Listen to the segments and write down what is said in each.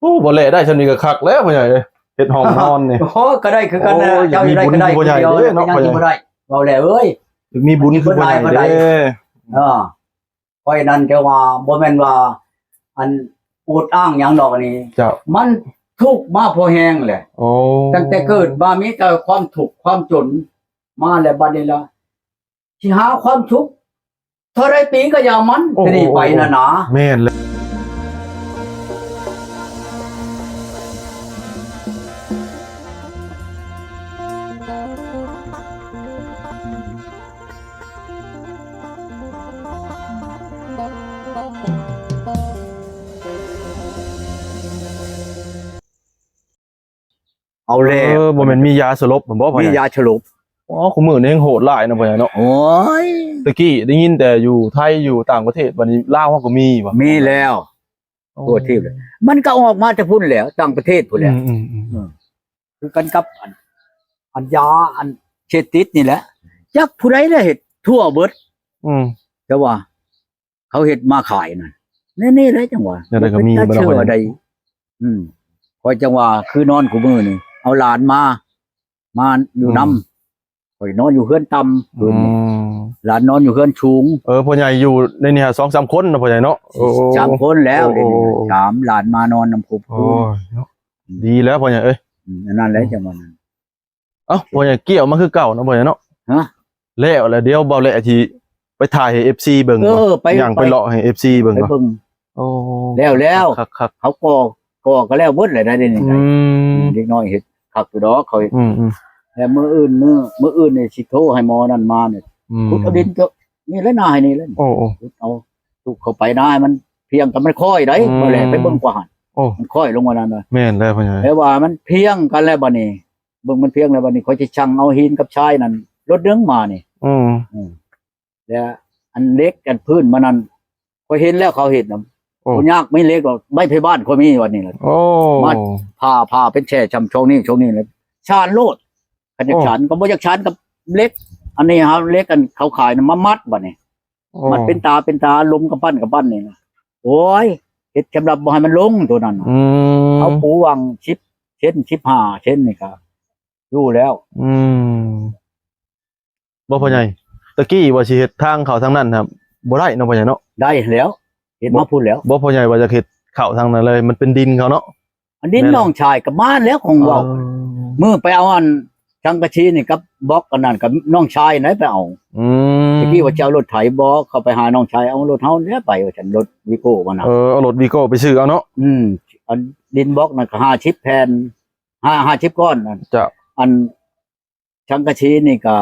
ໂອ້ ບໍ່ແຫຼະໄດ້ຊ່ຳນີ້ກໍຄັກແລ້ວພໍ່ໃຫຍ່ເອີຍ ເຮັດຫ້ອງນອນນີ້. ໂອ້ ກໍໄດ້ຄືກັນນະ ໂອ້ຍ ເຈົ້າຢູ່ໄດ້ກໍໄດ້ ຢາກມີບຸນຄືພໍ່ໃຫຍ່ເດີເນາະ ເຈົ້າຢູ່ບໍ່ໄດ້ ເວົ້າແລ້ວເອີຍ ຢາກມີບຸນຄືພໍ່ໃຫຍ່ເດີ. ເອີ ຂ້ອຍນັ້ນແຕ່ວ່າບໍ່ແມ່ນວ່າ ອັນ ອວດອ້າງຫຍັງດອກອັນນີ້ ເຈົ້າ ມັນທຸກມາພໍແຮງແຫຼະ. ໂອ້ ຕັ້ງແຕ່ເກີດມາມີແຕ່ຄວາມທຸກຄວາມຈົນມາ ແລ້ວບັດນີ້ລະ ຊິຫາຄວາມສຸກເທົ່າໃດປີກໍຢ່າມັນ ໂອ້ ຈະໜີໄປນັ້ນນະ. ແມ່ນແລ້ວ. ເອົາແລ້ວ ເອີ ບໍ່ແມ່ນມີຢາສະຫຼົບບໍ່ພໍ່ໃຫຍ່? ມີຢາສະຫຼົບ. ອໍ ຄູ່ມື້ນີ້ແຮ່ງໂຫດຫຼາຍເນາະພໍ່ໃຫຍ່ເນາະ. ໂອ້ຍ ແຕ່ກີ້ໄດ້ຍິນແຕ່ຢູ່ໄທຢູ່ຕ່າງປະເທດ ບັດນີ້ລາວເຮົາກໍມີບໍ່? ມີແລ້ວ ໂອ້ ທົ່ວທີບເລີຍ. ມັນກໍອອກມາແຕ່ພຸ້ນແຫຼະ ຕ່າງປະເທດພຸ້ນແຫຼະ. ອືມໆໆ ເອີ ຄືກັນກັບອັນ ອັນຢາອັນເສບຕິດນີ້ແຫຼະ ຈັກຜູ້ໃດລະເຮັດທົ່ວເບິດ. ອືມ ແຕ່ວ່າ ເຂົາເຮັດມາຂາຍນັ້ນ ແນວນີ້ແຫຼະ ຈັ່ງວ່າ ແນວໃດກໍມີ ບໍ່ເປັນຕາເຊື່ອໃດ. ອືມ ຂ້ອຍຈັ່ງວ່າ ຄືນອນຄູ່ມື້ນີ້ ເອົາຫຼານມາ ມາຢູ່ນຳ. ອືມ ຂ້ອຍນອນຢູ່ເຮືອນຕ່ຳ ອືມ ຄືນນີ້ ຫຼານນອນຢູ່ເຮືອນສູງ. ເອີ ພໍ່ໃຫຍ່ຢູ່ໃນນີ້ສອງສາມຄົນເນາະ ພໍ່ໃຫຍ່ເນາະ. ໂອ້ ສາມຄົນແລ້ວ ໂອ້ ດຽວນີ້ ໂອ້ ສາມ ຫຼານມານອນນຳຄົບ. ໂອ້ຍ ເນາະ ອືມ ດີແລ້ວພໍ່ໃຫຍ່ເອີຍ. ອືມ ອັນນັ້ນແຫຼະ ອືມ ຈັ່ງວ່ານັ້ນ. ເອົ້າ ພໍ່ໃຫຍ່ ກ່ຽວມາຄືເກົ່າເນາະ ພໍ່ໃຫຍ່ເນາະ. ຮະ ແລ້ວລະ ດຽວເບົາແຫຼະຊິໄປຖ່າຍໃຫ້ເອັຟຊີເບິ່ງ. ເອີ ໄປ ຍ່າງໄປ ໄປເລາະໃຫ້ເອັຟຊີເບິ່ງ ໄປເບິ່ງ. ໂອ້ ແລ້ວ ແລ້ວ ຄັກໆ ເຂົາກໍ່ ກໍ່ກໍແລ້ວເບິດແລ້ວໄດ໋ ດຽວນີ້. ອືມ ເດັກນ້ອຍເຮັດຄັກຢູ່ດອກ ເຂົາເຮັດ. ອືມໆ ແລ້ວມື້ອື່ນ ມື້ ມື້ອື່ນນີ້ຊິໂທໃຫ້ໝໍນັ້ນມານີ້. ອືມ ຂຸດເອົາດິນ ນີ້ແຫຼະ ນາໃຫ້ນີ້ແຫຼະ. ໂອ້ໆ ຂຸດເອົາ ທຸກເຂົ້າໄປນາໃຫ້ມັນພຽງກັບມັນຄ້ອຍໄດ໋. ອືມ ເບົາແຫຼະໄປເບິ່ງກວ່າຫັ້ນ. ໂອ້ ມັນຄ້ອຍລົງວ່ານັ້ນ. ແມ່ນແລ້ວພໍ່ໃຫຍ່ ແຕ່ວ່າມັນພຽງກັນແລ້ວບັດນີ້ ເບິ່ງມັນພຽງແລ້ວ ບັດນີ້ຂ້ອຍຊິສັ່ງເອົາຫີນກັບຊາຍນັ້ນລົດໜຶ່ງມານີ້. ອືມ ອືມ ແລ້ວອັນເຫຼັກອັນພື້ນມັນນັ້ນ ຂ້ອຍເຫັນແລ້ວ ເຂົາເຮັດນຳ. ໂອ້ ບໍ່ຍາກ ມີເຫຼັກດອກ ໄມ້ໄຜ່ບ້ານຂ້ອຍມີວັດນີ້ລະ. ໂອ້ ມາຜ່າ ຜ່າເປັນແຊ່ຊ່ຳຊ່ອງນີ້ຊ່ອງນີ້ລະ ສານໂລດ. ຄັນຢາກ ໂອ້ ສານກໍບໍ່ຢາກສານກັບເຫຼັກ ອັນນີ້ເຮົາເຫຼັກອັນເຂົາຂາຍນະ ມາມັດບັດນີ້. ໂອ້ ມັດເປັນຕາເປັນຕາ ລົມກຳປັ້ນກຳປັ້ນນີ້ນະ. ໂອ້ຍ ເຮັດສຳລັບບໍ່ໃຫ້ມັນລົງໂຕນັ້ນນະ. ອືມ ເຮົາປູຫວ່າງສິບເຊັນ ສິບຫ້າເຊັນນີ້ກະຢູ່ແລ້ວ. ອືມ ບໍ່ພໍ່ໃຫຍ່ ຕະກີ້ວ່າຊິເຮັດທາງເຂົ້າທາງນັ້ນນະ ບໍ່ໄດ້ເນາະພໍ່ໃຫຍ່ເນາະ. ໄດ້ແລ້ວ ເຮັດມາພຸ້ນແລ້ວ. ບໍ່ພໍ່ໃຫຍ່ວ່າຢາກເຮັດເຂົ້າທາງນັ້ນເລີຍ ມັນເປັນດິນເຂົາເນາະ. ອັນດິນ ແມ່ນ ນ້ອງຊາຍກໍມາແລ້ວ ຂອງເວົ້າ. ເອີ ມື້ໄປເອົາອັນສັງກະສີນີ້ກັບບລັອກອັນນັ້ນ ກັບນ້ອງຊາຍໄດ໋ໄປເອົາ. ອືມ ຕະກີ້ວ່າຈະເອົາລົດໄຖບໍ່ ເຂົາໄປຫານ້ອງຊາຍ ເອົາລົດເຮົາແລ້ວໄປ ວ່າຊັ້ນ ລົດວີໂກ້ມັນນະ. ເອີ ເອົາລົດວີໂກ້ໄປຊື້ເອົາເນາະ. ອືມ ອັນດິນບລັອກນັ້ນກໍຫ້າສິບແຜ່ນ ຫ້າ ຫ້າສິບກ້ອນ. ເຈົ້າ ອັນ ສັງກະສີນີ້ກະ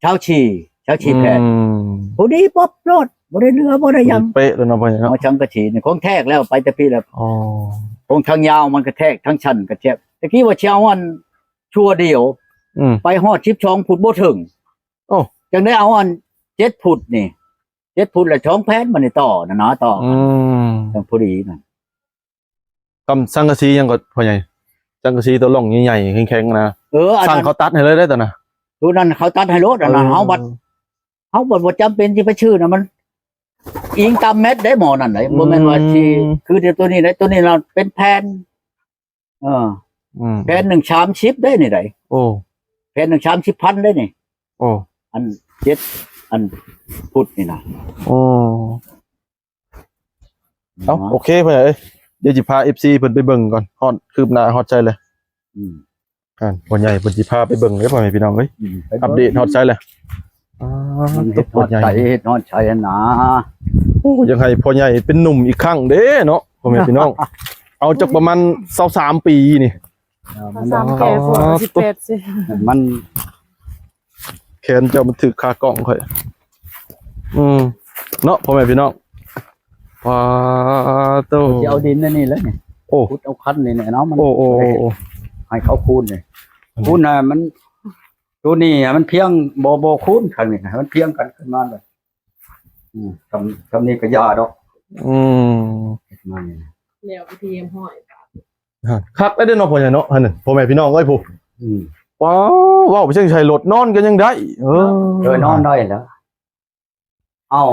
ຊາວສີ່ ຊາວສີ່ແຜ່ນ. ອືມ ພໍດີປັອບໂລດ ບໍ່ໄດ້ເຫຼືອບໍ່ໄດ້ຫຍັງ ພໍດີເປະແລ້ວເນາະພໍ່ໃຫຍ່ເນາະ. ເອົາສັງກະສີນີ້ຂອງແທກແລ້ວ ໄປແຕ່ພີ້ແລ້ວ. ອໍ ຂອງທາງຍາວມັນກະແທກ ທາງສັ້ນກະແທກ. ຕະກີ້ວ່າຊິເອົາອັນຊົ່ວດຽວ ອືມ ໄປຮອດສິບສອງຟຸດບໍ່ເຖິງ. ໂອ້ ຈັ່ງໄດ້ເອົາອັນເຈັດຟຸດນີ້ ເຈັດຟຸດລະສອງແຜ່ນ ບັດນີ້ຕໍ່ນັ້ນນະ ຕໍ່. ອືມ ຈັ່ງພໍດີນັ້ນ. ກຳສັງກະສີຫຍັງກໍພໍ່ໃຫຍ່ ສັງກະສີຕົວລ່ອງໃຫຍ່ໆແຂງໆນະ. ເອີ ອັນນັ້ນ ຊ່າງເຂົາຕັດໃຫ້ເລີຍເດ້ຕົວນະ. ຕົວນັ້ນເຂົາຕັດໃຫ້ໂລດ ອັນນັ້ນ. ເອີ ເຮົາບັດ ເຮົາບັດບໍ່ຈຳເປັນຊິໄປຊື້ນະ ມັນອີງຕາມແມັດໄດ໋ ໝໍນັ້ນໄດ໋. ອືມ ບໍ່ແມ່ນວ່າຊິຄືແຕ່ຕົວນີ້ໄດ໋ ຕົວນີ້ລະເປັນແຜ່ນ. ເອີ ອືມ ແຜ່ນໜຶ່ງສາມສິບເດ້ນີ້ໄດ໋. ໂອ້ ແຜ່ນໜຶ່ງສາມສິບພັນເດ້ນີ້. ໂອ້ ອັນເຈັດ ອັນພຸດນີ້ນະ. ໂອ້ ເອົ້າ ໂອເຄພໍ່ໃຫຍ່ເອີຍ ດຽວຊິພາເອັຟຊີເພິ່ນໄປເບິ່ງກ່ອນ ຮອດ ຄືບໜ້າຮອດໃສແລ້ວ. ອືມ ອ່າ ພໍ່ໃຫຍ່ເພິ່ນຊິພາໄປເບິ່ງເດີພໍ່ແມ່ພີ່ນ້ອງເອີຍ. ອືມ ໄປເບິ່ງ ອັບເດດຮອດໃສແລ້ວ. ອ່າ ເຮັດຮອດໃສ ເຮັດຮອດໃສຫັ້ນນາ. ໂອ້ ຢາກໃຫ້ພໍ່ໃຫຍ່ເປັນໜຸ່ມອີກຄັ້ງເດ້ເນາະ ພໍ່ແມ່ພີ່ນ້ອງ. ເອົາຈັກປະມານຊາວສາມປີນີ້. ເອີ ມັນ ຊາວສາມແກ່ກວ່າ ອ່າ ສິບແປດຊິ ມັນ ແຂນເຈົ້າມັນຖືກຂາກ້ອງຂ້ອຍ. ອືມ ເນາະ ພໍ່ແມ່ພີ່ນ້ອງ. ວ້າໂຕ ຊິເອົາດິນອັນນີ້ແຫຼະນີ້. ໂອ້ ຂຸດເອົາຄັນນີ້ແຫຼະເນາະ. ມັນ ໂອ້ ໂອ້ ໂອ້ ໃຫ້ເຂົາຄູນນີ້ ອືມ ຄູນນະ ມັນ ໂຕນີ້ໃຫ້ມັນພຽງ ບໍ່ ບໍ່ຄູນຂ້າງນີ້ໃຫ້ມັນພຽງກັນຂຶ້ນມາເລີຍ. ອືມ ຊ່ຳ ຊ່ຳນີ້ກໍຢ່າດອກ. ອືມ ມານີ້ ແລ້ວພິທີຮຽບຮ້ອຍ. ຄັກໄດ້ເນາະພໍ່ໃຫຍ່ເນາະ ຫັ້ນ ພໍ່ແມ່ພີ່ນ້ອງເອີຍຜູ້. ອືມ ວ້າ ເວົ້າໄປຈັ່ງໃສ ລົດນອນກໍຍັງໄດ້. ເອີ ເອີ ນອນໄດ້ແລ້ວ. ເອົ້າ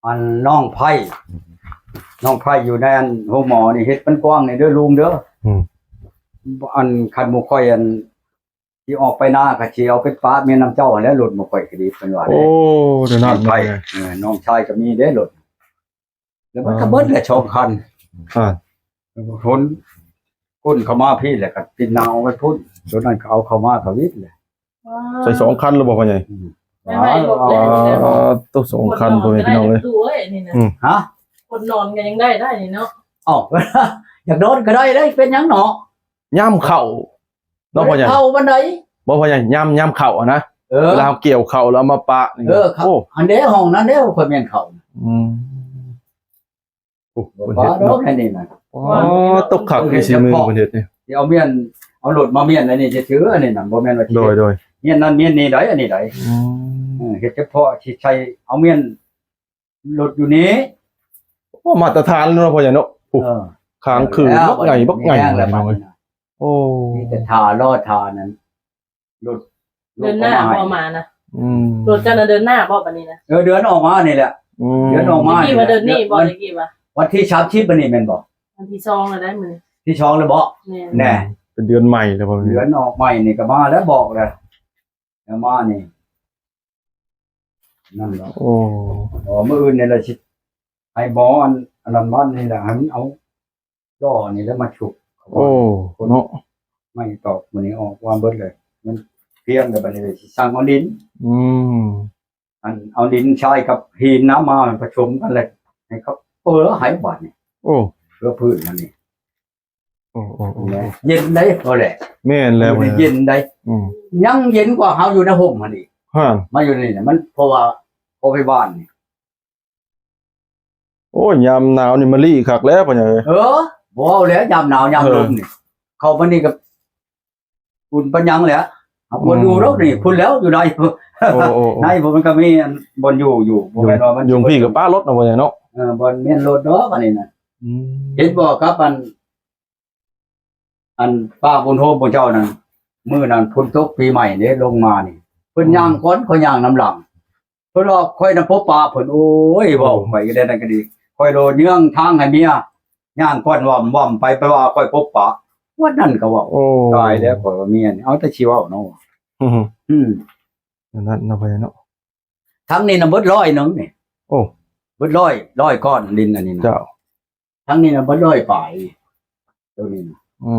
ອັນນ້ອງໄພ້ ນ້ອງໄພຢູ່ໃນອັນໂຮງໝໍນີ້ ເຮັດມັນກວ້າງແດ່ເດີລຸງເດີ. ອືມ ອັນຄັນໝູ່ຂ້ອຍອັນ ຊິອອກໄປນາກໍຊິເອົາໄປປະເມຍນຳເຈົ້າຫັ້ນແຫຼະ ລົດໝູ່ຂ້ອຍກໍດີເພິ່ນວ່າ. ໂອ້ ແນວນັ້ນ ໄພ ເອີ ນ້ອງຊາຍກໍມີເດ້ລົດ ແລ້ວມັນກໍເບິດແຫຼະສອງຄັນ. ອ່າ ຄົນ ຄົນເຂົ້າມາພີ້ແລ້ວກໍຕິດໜ້າອອກໄປພຸ້ນ ໂຕນັ້ນກໍເອົາເຂົ້າມາກໍວິດແຫຼະ. ໃສ່ສອງຄັນແລ້ວບໍ່ພໍ່ໃຫຍ່? ອືມ ໄປໄວ້ລົດແລ້ວ ອ່າ ໂຕ ສອງຄັນ ພໍ່ແມ່ພີ່ນ້ອງເອີຍ. ອືມ ຮະ ຄົນນອນກໍຍັງໄດ້ ໄດ້ນີ້ເນາະ. ເອົ້າ ຢາກນອນກໍໄດ້ເດ້ ເປັນຫຍັງເນາະ ຍາມເຂົ້າ ເນາະພໍ່ໃຫຍ່? ເຂົ້າປານໃດ ບໍ່ພໍ່ໃຫຍ່? ຍາມ ຍາມເຂົ້າຫັ້ນນະ. ເອີ ເວລາເຮົາກ່ຽວເຂົ້າແລ້ວເອົາມາປະນີ້. ເອີ ໂອ້ ອັນເດ້ ຫ້ອງນັ້ນເດ້ ຂ້ອຍແມ່ນເຂົ້າ. ອືມ ໂອ້ ບໍ່ປະດອກໃນນີ້ນະ. ອໍ ຕົກຄັກ ເຮັດ ສີມືເພິ່ນເຮັດນີ້ ຊິເອົາມຽນ ເອົາລົດມາມຽນອັນນີ້ຊື່ໆ ອັນນີ້ນະ ບໍ່ແມ່ນວ່າຊິ ໂດຍ ໂດຍ ມຽນນັ້ນມຽນນີ້ໃດ ອັນນີ້ໃດ. ອືມ ເອີ ເຮັດສະເພາະຊິໃສ່ ເອົາມຽນ ລົດຢູ່ນີ້. ໂອ້ ມາດຕະຖານເນາະ ພໍ່ໃຫຍ່ເນາະ. ໂອ້ ເອີ ຄ້າງຄືບັກໃຫຍ່ ບັກໃຫຍ່ ພີ່ນ້ອງເອີຍ. ໂອ້ ມີແຕ່ຖ້າລໍຖ້ານັ້ນ ລົດ ເດືອນໜ້າບໍ່ມານະ. ອືມ ລົດເຈົ້ານະ ເດືອນໜ້າບໍ່ບັດນີ້ນະ? ເອີ ເດືອນອອກມານີ້ແຫຼະ. ອືມ ເດືອນອອກມາ ຕະກີ້ວ່າເດືອນນີ້ບໍ່? ຕະກີ້ວ່າ ວັນທີສາມສິບບັດນີ້ແມ່ນບໍ່? ວັນທີສອງແລ້ວໄດ໋ມື້ນີ້ ທີສອງແລ້ວບໍ່? ແມ່ນ ແນ່ ເປັນເດືອນໃໝ່ແລ້ວບໍ່? ເດືອນອອກໃໝ່ນີ້ກໍມາແລ້ວ ບອກແລ້ວ ແລ້ວມານີ້ ນັ້ນເນາະ. ໂອ້ ເອີ ມື້ອື່ນນີ້ລະຊິໃຫ້ໝໍອັນ ອັນນັ້ນມານີ້ລະ ໃຫ້ມັນເອົາລໍ້ນີ້ລະມາຊຸກ. ໂອ້ ເນາະ ໄມ້ຕອກມື້ນີ້ອອກວ່າເບິດເລີຍ ມັນພຽງແລ້ວ ບັດນີ້ລະຊິສັ່ງເອົາດິນ. ອືມ ອັນເອົາດິນຊາຍກັບຫີນນະມາປະສົມກັນເລີຍ ໃຫ້ເຂົາເປີໃຫ້ບາດນີ້. ໂອ້ ເພື່ອພື້ນມັນນີ້. ໂອ້ ໂອ້ ໂອ້ ແມ່ນ ເຢັນໄດ໋ ພໍແຫຼະ. ແມ່ນແລ້ວ ຢູ່ນີ້ເຢັນໄດ໋. ອືມ ຍັງເຢັນກວ່າເຮົາຢູ່ໃນຮົ່ມຫັ້ນອີກ. ຮະ ມາຢູ່ນີ້ນະ ມັນ ເພາະວ່າພໍໄປບ້ານນີ້. ໂອ້ຍ ຍາມໜາວນີ້ມາລີຄັກແລ້ວ ພໍ່ໃຫຍ່ເອີຍ. ເອີ ບໍ່ເວົ້າແລ້ວ ຍາມໜາວຍາມລົມນີ້ ເອີ ເຂົ້າມານີ້ກໍອຸ່ນປານຫຍັງແຫຼະ. ອືມ ບໍ່ຢູ່ດອກນີ້ ພຸ້ນແລ້ວ ຢູ່ໃນ ໂອ້ ໂອ້ ໃນພຸ້ນມັນກໍມີອັນບ່ອນຢູ່ຢູ່ ບໍ່ແມ່ນວ່າມັນ ຢູ່ພີ້ກໍປະລົດເນາະ ພໍ່ໃຫຍ່ເນາະ. ເອີ ບໍ່ແມ່ນລົດດອກອັນນີ້ນະ. ອືມ ເຫັນບໍ່ກັບອັນ ອັນປ້າບຸນໂຮມຂອງເຈົ້ານັ້ນ ມື້ນັ້ນຝົນຕົກປີໃໝ່ເດ້ ລົງມານີ້ ເພິ່ນ ອືມ ຍ່າງກ່ອນ ຂ້ອຍຍ່າງນຳຫຼັງ. ເພິ່ນວ່າຂ້ອຍນຳພົບປະເພິ່ນ ໂອ້ຍ ເວົ້າ ໂອ້ ໄປກໍໄດ້ນັ້ນກໍດີ ຂ້ອຍໂລເຍືອງທາງໃຫ້ເມຍຍ່າງກ່ອນ ວ່ຳໆ ໄປ ໄປວ່າຂ້ອຍພົບປະ ວັນນັ້ນກໍເວົ້າ. ໂອ້ ຕາຍແລ້ວ ຂ້ອຍວ່າເມຍນີ້ ເອົາແຕ່ຊິເວົ້າເນາະ. ອືມ ອືມ ນັ້ນເນາະ ພໍ່ໃຫຍ່ເນາະ. ທັງນີ້ນະເບິດຮ້ອຍໜຶ່ງນີ້. ໂອ້ ເບິດຮ້ອຍ ຮ້ອຍກ້ອນດິນອັນນີ້ນະ. ເຈົ້າ ທັງນີ້ນະເບິດຮ້ອຍປາຍ ໂຕນີ້ນະ. ອື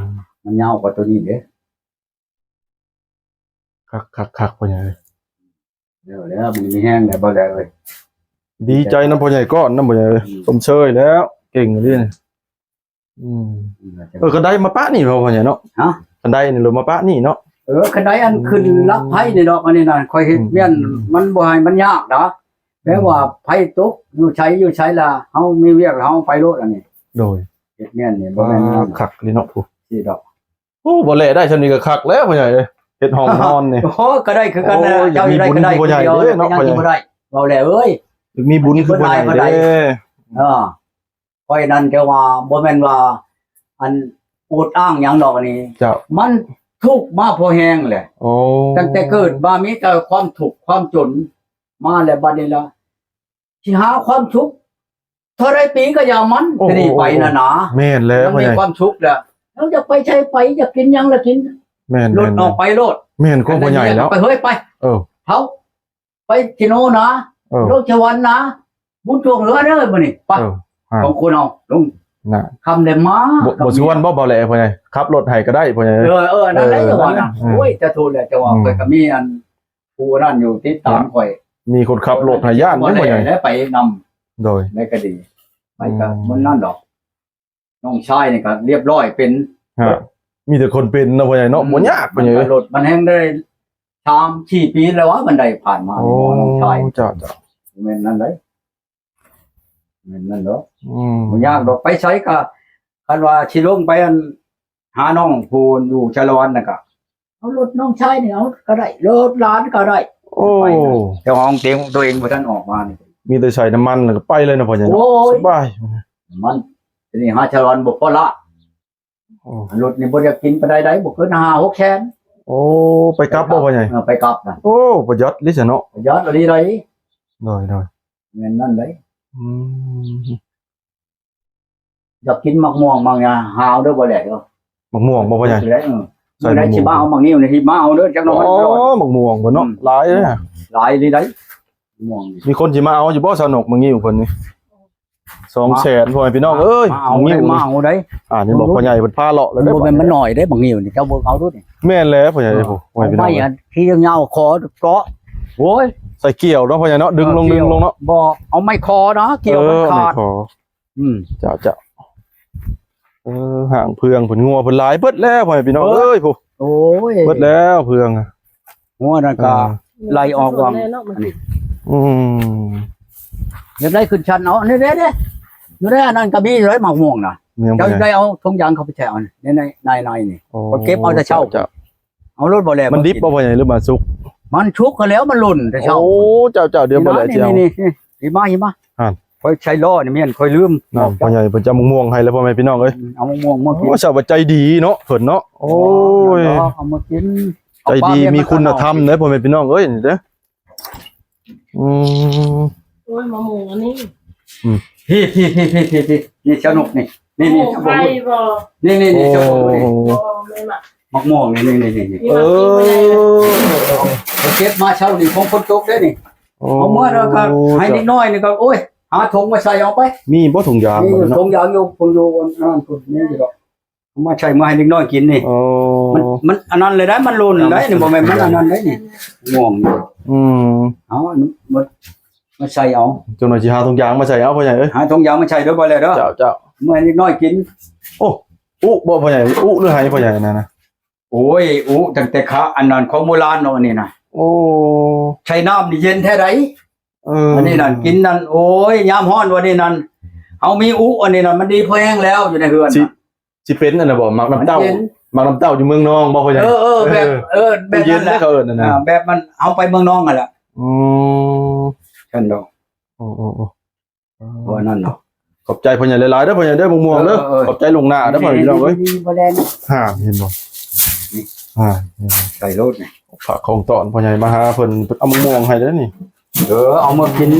ມ ມັນຍາວກວ່າໂຕນີ້ເດ້. ຄັກໆໆ ພໍ່ໃຫຍ່ເອີຍ. ແລ້ວ ແລ້ວ ມັນມີແຮງແລ້ວ ບໍ່ແລ້ວເອີຍ. ດີໃຈນຳພໍ່ໃຫຍ່ກ້ອນນຳ ພໍ່ໃຫຍ່ເອີຍ. ອືມ ຊົມເຊີຍແລ້ວ ເກັ່ງອີ່ຫຼີ. ອືມ ອືມ ເອີ ຄັນໄດມາປະນີ້ເນາະ ພໍ່ໃຫຍ່ເນາະ. ຮະ ຄັນໄດນີ້ລົງມາປະນີ້ເນາະ. ເອີ ຄັນໄດອັນ ອືມ ຂຶ້ນລັກໄພນີ້ດອກ ອັນນີ້ນະ ຂ້ອຍເຮັດ ອືມ ວຽນ ອືມ ມັນບໍ່ໃຫ້ມັນຍາກດອກ ແບບວ່າ ອືມ ໄພຕົກຢູ່ໃສຢູ່ໃສລະ ເຮົາມີວຽກລະເຮົາໄປໂລດ ອັນນີ້. ໂດຍ ເຮັດວຽນນີ້ບໍ່ແມ່ນ ອ່າ ຄັກເລີຍເນາະ ຜູ້ ຊິດອກ. ໂອ້ ບໍ່ແລະໄດ້ຊ່ຳນີ້ກໍຄັກແລ້ວພໍ່ໃຫຍ່ເອີຍ ເຮັດຫ້ອງນອນນີ້. ໂອ້ ກໍໄດ້ຄືກັນນະ. ໂອ້ຍ ເຈົ້າຢາກໄດ້ກໍໄດ້ ມີບຸນຄືພໍ່ໃຫຍ່ເດີເນາະ ເຈົ້າຊິບໍ່ໄດ້ ເວົ້າແລ້ວເອີຍ. ມີບຸນຄືພໍ່ໃຫຍ່ເດີ. ເອີ ຂ້ອຍນັ້ນແຕ່ວ່າບໍ່ແມ່ນວ່າອັນອວດອ້າງຫຍັງດອກອັນນີ້. ເຈົ້າ ມັນທຸກມາພໍແຮງແຫຼະ. ໂອ້ ຕັ້ງແຕ່ເກີດມາມີແຕ່ຄວາມທຸກຄວາມຈົນມາ ແລ້ວບັດນີ້ລະ ຊິຫາຄວາມສຸກເທົ່າໃດປີກໍຢ່າມັນ. ໂອ້ ຈະໜີໄປນະນາ. ໂອ້ ແມ່ນແລ້ວ ມັນມີຄວາມສຸກແລ້ວ ເຮົາຢາກໄປໃສໄປ ຢາກກິນຫຍັງລະກິນ. ແມ່ນໆໆ ລົດອອກໄປໂລດ. ແມ່ນຄວາມພໍ່ໃຫຍ່ແລ້ວ. ໄປເຮີ້ຍໄປ. ເອີ ເຮົາໄປທີ່ໂນນນາ. ເອີ ລົງສະຫວັນນາ ບຸນຊ່ວງເຮືອເດີມື້ນີ້. ໄປ ເອີ ຂອງຄົນເຮົາລົງນະ ຄ່ຳແລ້ວມາ. ບໍ່ ບໍ່ຊວນບໍ່ ເບົາແຫຼະພໍ່ໃຫຍ່ ຂັບລົດໃຫ້ກໍໄດ້ພໍ່ໃຫຍ່. ເອີ ເອີ ນັ້ນແຫຼະ ເອີ ຈັ່ງວ່ານະ. ໂອ້ຍ ສາທຸແຫຼະ ຈັ່ງວ່າ ອືມ ຂ້ອຍກໍມີອັນ ຜູ້ນັ້ນຢູ່ຕິດຕາມຂ້ອຍ ມີຄົນຂັບລົດໃຫ້ຢ້ານບໍ່ໃຫຍ່ ໄດ້ໄປນຳ. ໂດຍ ໄດ້ກໍດີ ໄປກໍ ອືມ ມັນນັ້ນດອກ. ນ້ອງຊາຍນີ້ກໍລຽບຮ້ອຍເປັນ. ຮະ ມີແຕ່ຄົນເປັນເນາະພໍ່ໃຫຍ່ເນາະ. ອືມ ບໍ່ຍາກພໍ່ໃຫຍ່ ລົດມັນແຮ່ງໄດ້ສາມສີ່ປີແລ້ວວ່າມັນໄດ້ຜ່ານມາ. ໂອ້ ນ້ອງຊາຍ ເຈົ້າໆ ແມ່ນນັ້ນເດ້. ແມ່ນນັ້ນດອກ. ອືມ ບໍ່ຍາກດອກ ໄປໃສກໍ ຄັນວ່າຊິລົງໄປອັນ ຫານ້ອງຜູ້ຢູ່ສາລະວັນນັ້ນກໍ ເອົາລົດນ້ອງຊາຍນີ້ເອົາກໍໄດ້ ລົດຫຼານກໍໄດ້. ໂອ້ ໄປນະ ເຈົ້າຂອງເຕັງຕົວເອງບໍ່ທັນອອກມານີ້ ມີແຕ່ໃສ່ນ້ຳມັນແລ້ວກໍໄປເລີຍນະພໍ່ໃຫຍ່. ໂອ້ຍ ສະບາຍ ມັນ ທີນີ້ຫາສາລະວັນບໍ່ພໍລະ. ໂອ້ ລົດນີ້ບໍ່ໄດ້ກິນປານໃດໃດ ບໍ່ເກີນຫ້າຫົກແສນ. ໂອ້ ໄປກັບບໍ່ພໍ່ໃຫຍ່? ເອີ ໄປກັບນະ. ໂອ້ ປະຢັດເລີຍຊະເນາະ. ປະຢັດອີ່ຫຼີໃດ. ໂດຍໆ ແມ່ນນັ້ນໃດ. ອືມ ຢາກກິນໝາກມ່ວງໝາກຫຍັງຫາເອົາເດີບໍ່ແຫຼະເດີ. ໝາກມ່ວງບໍ່ພໍ່ໃຫຍ່? ເອີ ໃສ່ໝາກມ່ວງ ຊິມາເອົາໝາກງິ້ວນີ້ ຊິມາເອົາເດີ ຈັກໜ່ອຍມັນຮ້ອນ. ອໍ ໝາກມ່ວງເພິ່ນເນາະ ອືມ ຫຼາຍເດ້ ຫຼາຍອີ່ຫຼີໃດໝາກມ່ວງນີ້. ມີຄົນຊິມາເອົາຢູ່ບໍ່ ສາວນົກ ໝາກງິ້ວເພິ່ນນີ້? ສອງແສນ ພໍ່ແມ່ພີ່ນ້ອງເອີຍ ມາເອົາໄດ໋ ມາເອົາໄດ໋. ອ່າ ນີ້ບອກພໍ່ໃຫຍ່ເພິ່ນພາເລາະແລ້ວເດີ ບໍ່ແມ່ນມັນໜ້ອຍເດ້ໝາກງິ້ວນີ້ ເຈົ້າເບິ່ງເອົາດູນີ້. ແມ່ນແລ້ວພໍ່ໃຫຍ່ເອີຍ ພໍ່ແມ່ພີ່ນ້ອງເອີຍ ທີ່ຍາວໆ ຄໍເກາະ ໂອ້ຍ ໃສ່ກ່ຽວເນາະພໍ່ໃຫຍ່ເນາະ ດຶງລົງ ເອີ ດຶງລົງເນາະ ບໍ່ ເອົາໄມ້ຄໍເນາະ ກ່ຽວມັນຂາດ ເອີ ເອົາໄມ້ຄໍ ອືມ ເຈົ້າ ເຈົ້າ ເອີ ຫ້າງເພື່ອງເພິ່ນ ງົວເພິ່ນຫຼາຍເບິດແລ້ວ ພໍ່ແມ່ພີ່ນ້ອງເອີຍ ຜູ້ ໂອ້ຍ ເບິດແລ້ວເພື່ອງ ງົວນັ້ນກໍ ເອີ ໄລ່ອອກວັງ ອືມ ຢາກໄດ້ຂຶ້ນຊັ້ນເອົາ ນີ້ເດ້ ຢູ່ໃນອັນນັ້ນກໍມີຢູ່ໃດ໋ ໝາກມ່ວງນະ ເຈົ້າໄດ້ເອົາຖົງຢາງເຂົ້າໄປແຊ່ເອົາໃນ ໃນ ໃນນີ້ ໂອ້ ຂ້ອຍເກັບເອົາແຕ່ເຊົ້າ ເຈົ້າ ເອົາໂລດບໍ່ແລ້ວ ມັນດິບບໍ່ພໍ່ໃຫຍ່ ຫຼືວ່າສຸກ? ມັນສຸກຫັ້ນແລ້ວ ມັນຫຼົ່ນແຕ່ເຊົ້າ. ໂອ້ ເຈົ້າໆ ດຽວບໍ່ແລ້ວຊິເອົາ ນີ້ໆ ມາ ມາ ຂ້ອຍໃສ່ລໍ້ນີ້ແມ່ນຂ້ອຍລືມ ນັ້ນ ພໍ່ໃຫຍ່ເພິ່ນຈະເອົາໝາກມ່ວງໃຫ້ແລ້ວ ພໍ່ແມ່ພີ່ນ້ອງເອີຍ ອືມ ເອົາໝາກມ່ວງມາກິນ. ໂອ້ ສາວໃຈດີເນາະເພິ່ນເນາະ ໂອ້ຍ ເອົາມາກິນ ໃຈດີມີຄຸນນະທຳເດ້ ພໍ່ແມ່ພີ່ນ້ອງເອີຍ ນີ້ເດ້ ອືມ ໂອ້ຍ ໝາກມ່ວງອັນນີ້ ອືມ ພີ້ໆໆໆ ນີ້ສະໜຸກນີ້ ນີ້ໆ ໝາກມ່ວງໄຜ່ບໍ່? ນີ້ໆໆ ໂອ້ ສະໜຸກນີ້ ໝາກມ່ວງນີ້ ນີ້ໆໆ ເອີ ເກັບມາເຊົ້ານີ້ ຂອງຝົນຕົກເດ້ນີ້ ໂອ້ ເອົາເມືອແລ້ວກໍໃຫ້ເດັກນ້ອຍນີ້ກໍ ໂອ້ຍ ຫາຖົງມາໃສ່ເອົາໄປ ມີບໍ່ຖົງຢາງ ມີຖົງຢາງຢູ່ ເພິ່ນຢູ່ອັນນັ້ນ ເພິ່ນມີຢູ່ດອກ. ມາໃສ່ມາໃຫ້ເດັກນ້ອຍກິນນີ້ ໂອ້ ມັນ ມັນອັນນັ້ນເລີຍໄດ໋ ມັນຫຼົ່ນໄດ໋ນີ້ ບໍ່ແມ່ນມັນອັນນັ້ນໄດ໋ນີ້ ມ່ວງນີ້ ອືມ ເອົາອັນໝົດມາໃສ່ເອົາ ຈັກໜ່ອຍຊິຫາຖົງຢາງມາໃສ່ເອົາ ພໍ່ໃຫຍ່ເອີຍ ຫາຖົງຢາງມາໃສ່ເດີ ບໍ່ແລ້ວເດີ ເຈົ້າ ເຈົ້າ ມາໃຫ້ເດັກນ້ອຍກິນ. ໂອ້ ອຸບໍ່ພໍ່ໃຫຍ່ ອຸຫຼືໄຫພໍ່ໃຫຍ່ນັ້ນນະ? ໂອ້ຍ ອຸຕັ້ງແຕ່ຂະ ອັນນັ້ນຂອງໂບລານເນາະ ອັນນີ້ນະ ໂອ້ ໃສ່ນ້ຳນີ້ເຢັນແທ້ໃດ໋. ເອີ ອັນນີ້ນັ້ນ ກິນນັ້ນ ໂອ້ຍ ຍາມຮ້ອນວ່ານີ້ນັ້ນ ເຮົາມີອຸອັນນີ້ນັ້ນ ມັນດີພໍແຮງແລ້ວ ຢູ່ໃນເຮືອນ ຊິ ຊິເປັນອັນນັ້ນບໍ່ ໝາກນ້ຳເຕົ້າ ມັນເຢັນ ໝາກນ້ຳເຕົ້າຢູ່ເມືອງນອງບໍ່ ພໍ່ໃຫຍ່? ເອີ ເອີ ເອີ ແບບ ເອີ ແບບນັ້ນແຫຼະ ຕູ້ເຢັນເຂົາເອີ້ນອັນນັ້ນ ອ່າ ແບບມັນ ເຮົາໄປເມືອງນອງຫັ້ນແຫຼະ ອືມ ຊັ້ນດອກ ໂອ້ ໂອ້ ໂອ້ ບໍ່ອັນນັ້ນດອກ ຂອບໃຈພໍ່ໃຫຍ່ຫຼາຍໆເດີ ພໍ່ໃຫຍ່ເດີ ໝາກມ່ວງເດີ ເອີ ເອີ ຂອບໃຈລ່ວງໜ້າເດີ ພໍ່ແມ່ພີ່ນ້ອງເອີຍ ນີ້ບໍ່ແລນ ຫາ ເຫັນບໍ່ ນີ້ ຫາ ເຫັນບໍ່ ໃສ່ໂລດນີ້ ຝາກຂອງຕ້ອນພໍ່ໃຫຍ່ມາຫາເພິ່ນ ເພິ່ນເອົາໝາກມ່ວງໃຫ້ເດີນີ້ ເອີ ເອົາມາກິນ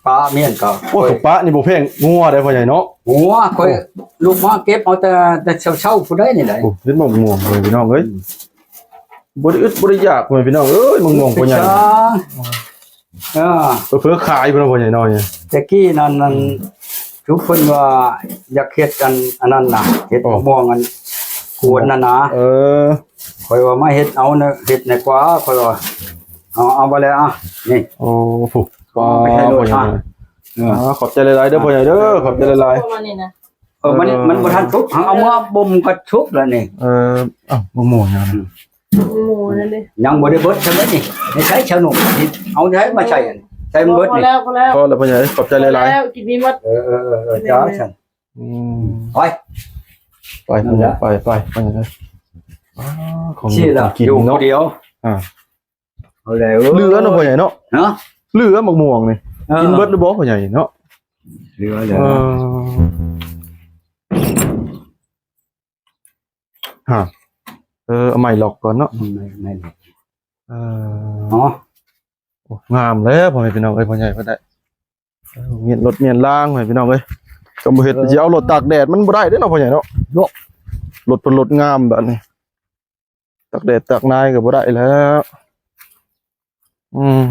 ປາເມຍນກໍ ໂອ້ຍ ປານີ້ບໍ່ແພງງົວເດ້ພໍ່ໃຫຍ່ເນາະ ງົວ ຂ້ອຍ ໂອ້ ລຸກມາເກັບເອົາແຕ່ ແຕ່ເຊົ້າໆ ຜູ້ໃດນີ້ໄດ໋ ໂອ້ ເຫັນໝາກມ່ວງເລີຍພີ່ນ້ອງເອີຍ ອືມ ບໍ່ໄດ້ອຶດບໍ່ໄດ້ຢາກ ພໍ່ແມ່ພີ່ນ້ອງເອີຍ ໝາກມ່ວງພໍ່ໃຫຍ່ ເອີ ເຜີໆຂາຍພຸ້ນນະພໍ່ໃຫຍ່ເນາະ ແຕ່ກີ້ນັ້ນ ນັ້ນ ອືມ ທຸກຄົນວ່າຢາກເຮັດອັນ ອັນນັ້ນນະ ເຮັດ ໂອ້ ໝາກມ່ວງອັນກວນນັ້ນນະ ເອີ ຂ້ອຍວ່າມາເຮັດເອົານະ ເຮັດໃນກວ່າ ຂ້ອຍວ່າ ເອົາ ເອົາໄປແລ້ວ ອະ ນີ້ ໂອ້ ຜູ້ ເອົາໄປໃສ່ໂລດ ພໍ່ໃຫຍ່ ອະ ເອີ ອ່າ ຂອບໃຈຫຼາຍໆເດີພໍ່ໃຫຍ່ເດີ ຂອບໃຈຫຼາຍໆ ເອີ ມັນ ເອີ ມັນບໍ່ທັນສຸກ ເຮົາເອົາມາບົ່ມກໍສຸກແລ້ວນີ້ ເອີ ອ້າວ ໝາກມ່ວງຫຍັງ ອືມ ໝາກມ່ວງນັ້ນເດ້ ຍັງບໍ່ໄດ້ເບິດຊະເບິດນີ້ ໃນໃຊ້ຊະໜຸກ ເອົາໃດມາໃສ່ ໃສ່ມັນເບິດນີ້ ພໍແລ້ວ ພໍແລ້ວ ພໍແລ້ວພໍ່ໃຫຍ່ ຂອບໃຈຫຼາຍໆ ພໍແລ້ວ ກິນມີໝົດ ເອີ ເອີ ເອີ ເອີ ຈ້າ ຊັ້ນ ອືມ ໄປ ໄປ ນັ້ນແຫຼະ ໄປ ໄປ ໄປ ໄປ ອ່າ ຂອງກິນເນາະ ຢູ່ຜູ້ດຽວ ອ່າ ເອົາແລ້ວ ເຫຼືອເນາະພໍ່ໃຫຍ່ເນາະ ຮະ ເຫຼືອໝາກມ່ວງນີ້ ເອີ ກິນເບິດຫຼືບໍ່ພໍ່ໃຫຍ່ເນາະ ເຫຼືອ ເຫຼືອ ເອີ ຮະ ເອີ ເອົາໄມ້ລັອກກ່ອນເນາະ ອືມ ໄມ້ ໄມ້ລັອກ ເອີ ອໍ ໂອ້ ງາມແລ້ວພໍ່ແມ່ພີ່ນ້ອງເອີຍ ພໍ່ໃຫຍ່ເພິ່ນໄດ້ ເອີ ມ້ຽນລົດມ້ຽນລາງ ພໍ່ແມ່ພີ່ນ້ອງເອີຍ ຄັນບໍ່ເຮັດ ເອີ ຊິເອົາລົດຕາກແດດ ມັນບໍ່ໄດ້ເດ້ເນາະພໍ່ໃຫຍ່ເນາະ ໂລດ ລົດເພິ່ນລົດງາມບາດນີ້ ຕາກແດດຕາກນາຍກໍບໍ່ໄດ້ແລ້ວ ອືມ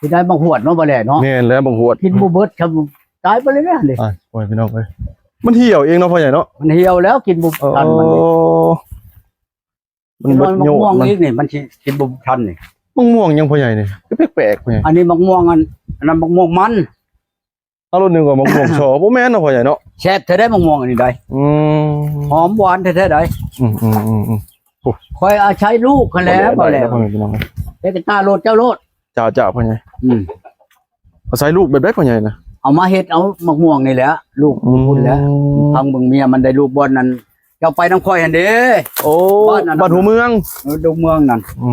ຊິໄດ້ບັກຫວດເນາະ ບໍ່ແລ້ວເນາະ ແມ່ນແລ້ວ ບັກຫວດ ກິນບໍ່ເບິດ ຊ່ຳຕາຍໄປເລີຍເດ້ ໂອ້ຍ ພີ່ນ້ອງເອີຍ ມັນຫ່ຽວເອງເນາະ ພໍ່ໃຫຍ່ເນາະ ມັນຫ່ຽວແລ້ວ ກິນບໍ່ທັນມັນ ໂອ້ ມັນເບິດໂຍດ ໝາກມ່ວງອີກນີ້ ມັນຊິກິນບໍ່ທັນນີ້ ໝາກມ່ວງຫຍັງພໍ່ໃຫຍ່ນີ້ ຄືແປກໆ ພໍ່ໃຫຍ່ ອັນນີ້ໝາກມ່ວງ ອັນ ອັນນັ້ນໝາກມ່ວງມັນ ເອົາ ລົດໜຶ່ງວ່າໝາກມ່ວງຊໍ ບໍ່ແມ່ນເນາະພໍ່ໃຫຍ່ເນາະ ແຊບແທ້ໃດ ໝາກມ່ວງອັນນີ້ໄດ໋ ອືມ ຫອມຫວານແທ້ໆໃດ໋ ອືມໆໆ ໂອ້ ຂ້ອຍອາໄສລູກຫັ້ນແຫຼະ ບໍ່ແລ້ວ ພໍ່ແມ່ພີ່ນ້ອງ ໄປກະຕາໂລດເຈົ້າໂລດ ເຈົ້າໆ ພໍ່ໃຫຍ່ ອືມ ອາໄສລູກແບບໃດພໍ່ໃຫຍ່ນະ ເອົາມາເຮັດເອົາໝາກມ່ວງນີ້ແຫຼະ ລູກ ອືມ ພຸ້ນແຫຼະ ຟັງເບິ່ງເມຍມັນໄດ້ລູກບ່ອນນັ້ນ ເຈົ້າໄປນຳຂ້ອຍຫັ້ນເດ້ ໂອ້ ບ້ານຫັ້ນ ບ້ານຫົວເມືອງ ເອີ ດອກເມືອງນັ້ນ ອື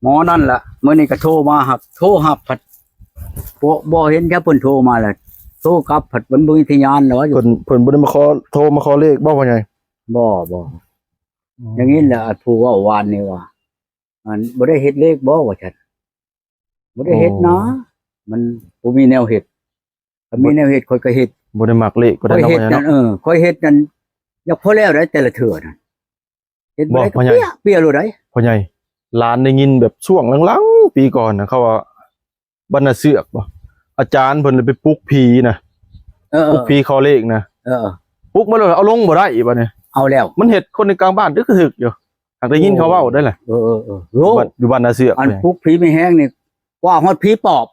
ມ ໝໍນັ້ນລະ ມື້ນີ້ກໍໂທມາຮັບ ໂທຮັບພັດ ບໍ່ ບໍ່ເຫັນແຕ່ເພິ່ນໂທມາລະ ໂທກັບພັດເພິ່ນບໍ່ມີສັນຍານລະ ເພິ່ນ ເພິ່ນບໍ່ໄດ້ມາຂໍ ໂທມາຂໍເລກບໍ່ພໍ່ໃຫຍ່? ບໍ່ ບໍ່ ອືມ ຢ່າງນີ້ລະ ຜູ້ເວົ້າວານນີ້ວ່າ ອັນ ບໍ່ໄດ້ເຮັດເລກບໍ່ ວ່າຊັ້ນ ບໍ່ໄດ້ເຮັດນາ ໂອ້ ມັນບໍ່ມີແນວເຮັດ ກໍມີແນວເຮັດ ຂ້ອຍກໍເຮັດ ບໍ່ໄດ້ມັກເລກປານໃດ ຂ້ອຍເນາະ ເຮັດນັ້ນ ເນາະ ເອີ ຂ້ອຍເຮັດນັ້ນ ຢາກພໍແລ້ວໄດ ແຕ່ລະເທື່ອນັ້ນ ເຮັດບໍ່ໄດ້ ບໍ່ ກໍ ພໍ່ໃຫຍ່ ເປຍ ເປຍໂລດໃດ ພໍ່ໃຫຍ່. ຫຼານໄດ້ຍິນແບບຊ່ວງຫຼັງໆ ປີກ່ອນນະ ເຂົາວ່າ ວັນນະເຊືອກບໍ່ ອາຈານເພິ່ນໄປປຸກຜີນະ ເອີໆ ປຸກຜີຂໍເລກນະ ເອີໆ ປຸກມາແລ້ວເອົາລົງບໍ່ໄດ້ບາດນີ້ ເອົາແລ້ວ ມັນເຮັດຄົນໃນກາງບ້ານຕຶກກະທຶກຢູ່ ຫາກໄດ້ຍິນເຂົາເວົ້າໄດ໋ລະ ເອີໆ ຢູ່ວັນນະເຊືອກ ອັນປຸກຜີມີແຮງນີ້ ກວ່າຮອດຜີປອບ